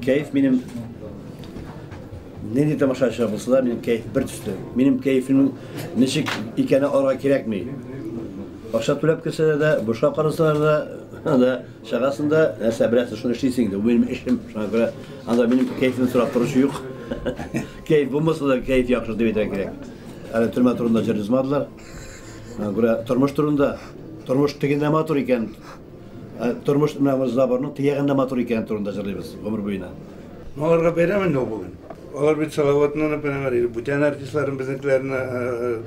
Кәеф минем нинди тамашачы булса да, минем кәеф бер төсле. Минем кәефемнең ничек икәне аларга кирәкми. Акча түләп керсәләр дә, бушка карасалар да, анда чыгасың да, нәрсә беләсең, шуны эшлисең инде. Бу минем эшем. Шуңа күрә анда минем кәефемне сорап торучы юк. Кәеф булмаса да, кәеф яхшы дип әйтергә кирәк. Әле төрмә турында җыр язмадылар. Шуңа күрә тормыш турында, тормыш тегендә матур икән, тормыш менә заборның тиягендә матур икән турында җырлыйбыз гомер буена. Ну, аларга бәйрәм инде ул бүген. Алар бит Салаватны, например, или бүтән артистларын безнекеләрне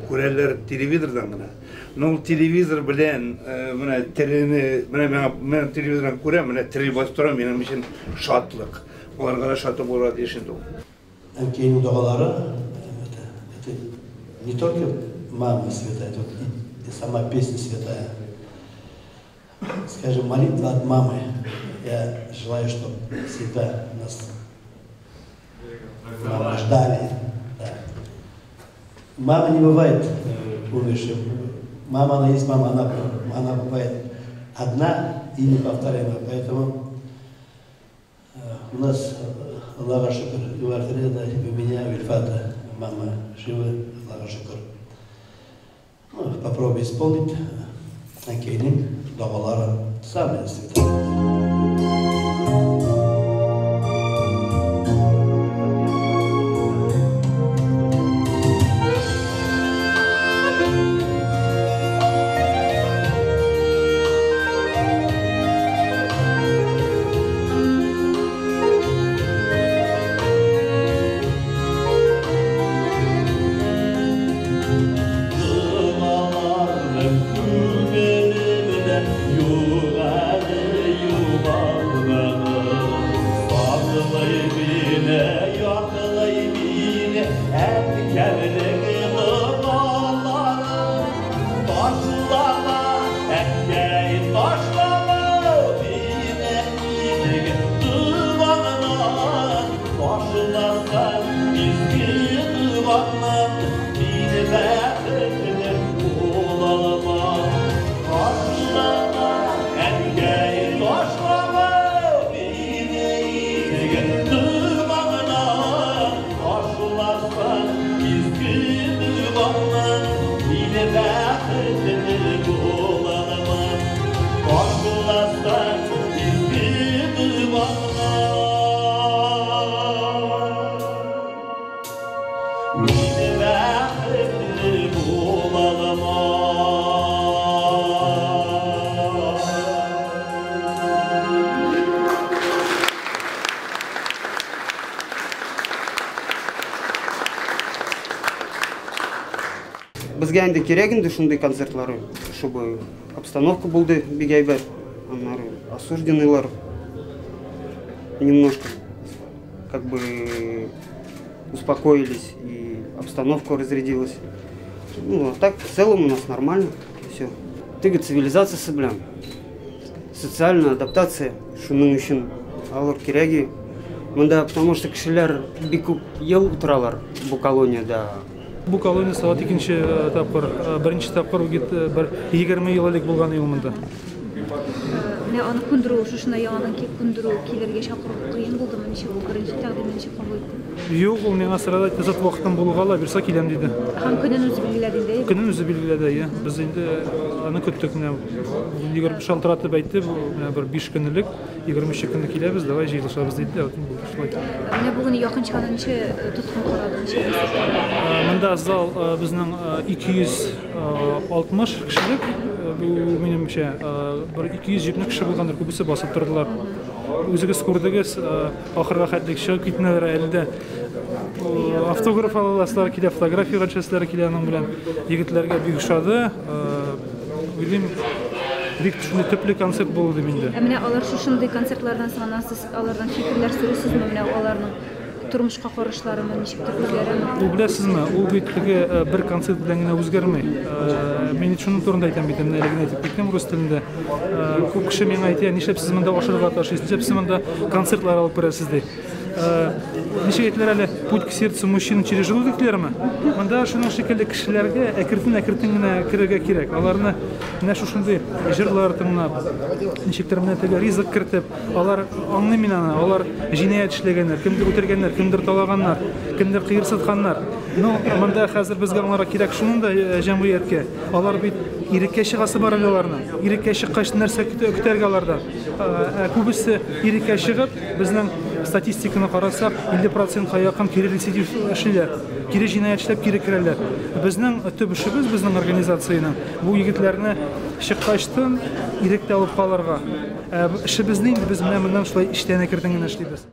күрәләр телевизордан гына. Но ул телевизор белән менә терене, менә миңа, мен телевизордан күрәм, менә тере басып тора, минем өчен шатлык. Аларга да шатлык булырга тиеш инде ул. Әнкәйнең догалары, это не только мама святая, тут и сама песня святая. Скажем, молитва от мамы. Я желаю, чтобы всегда нас мама ждали. Да. Мама не бывает умершей. Мама, она есть мама, она бывает одна и неповторимая. Поэтому у нас, Аллаха шөкер, и у Альфреда, и у меня, у Ильфата мама живы, Аллаха шөкер. Ну, попробуй исполнить әнкәйнең догалары самые святые. Безгә инде кирәк инде шундый концертлар, чтобы обстановка булды бик әйбәт. Аннары осужденныйлар немножко как бы успокоились и обстановка разрядилась. Ну, а так в целом у нас нормально все. Теге цивилизациясе белән социальная адаптация шуның өчен алар кирәге. Монда потому что кешеләр бик күп ел утыралар бу колониядә. Бу колония Салават икенче тапкыр, беренче тапкыр бер 20 ел элек булган ел монда. Менә аны күндерү, шушында яңадан килеп күндерү, килергә чакыру кыен булдымы, ничек ул беренче тәкъдимне ничек кабул итте? Юк, ул миңа сразу әйтте, зат вакытым булуга ла бирса киләм диде. Һәм көнен үзе билгеләде инде, әйе? Көнен үзе билгеләде, әйе. Без инде аны көттек, менә егерме шалтыратып әйтте, бу менә бер 5 көн элек, 23 көнне киләбез, давай җыелышабыз диде, вот булды шулай. Менә бүген якынча аны ничә тоткын карады, ничә кеше? Монда зал безнең 260 кешелек, бу минемчә бер 270 кеше булгандыр, күбесе басып тордылар. Үзегез күрдегез, ахырга хәтлек чыгып китмәделәр әле дә. Автограф аласылар килә, фотографиягә төшәселәр килә аның белән. Егетләргә бик ошады. Уйлыйм, бик шундый төпле концерт булды дип инде. Ә менә алар шушындый концертлардан соң аннан сез алардан фикерләр сорыйсызмы, менә аларның тормышка карашларымы, ничектер үзгәрәме? Ул беләсезме, ул бит теге бер концерт белән генә үзгәрми. Мин шуның турында әйтәм бит, менә әле генә әйтеп киттем рус телендә. Күп кеше миңа әйтә, нишләп сез монда ашырга ташыйсыз, нишләп сез монда концертлар алып керәсез ди. Ничек әйтелер әле, путь к сердцу мужчины через желудок диләрме? Монда шуның шикелле кешеләргә әкертен-әкертен генә керергә кирәк. Аларны менә шушындый җырлар тыңлап, ничектер менә теге ризык кертеп, алар аңлыйм мин аны, алар җинаять эшләгәннәр, кемдер үтергәннәр, кемдер талаганнар, кемдер кыерсытканнар. Ну, монда хәзер безгә аңларга кирәк шуның да җәмгыятькә. Алар бит иреккә чыгасы бар әле аларның. Иреккә чыккач нәрсә көтәргә алардан? Ә күбесе иреккә чыгып, безнең статистиканы карасак, 50 процентка якын кире рецидив эшлиләр. Кире җинаять эшләп кире керәләр. Безнең төп эшебез, безнең организациянең бу егетләрне чыккачтын иректә алып калырга. Ә эшебезне инде без менә моннан шулай эчтән әкертен генә эшлибез.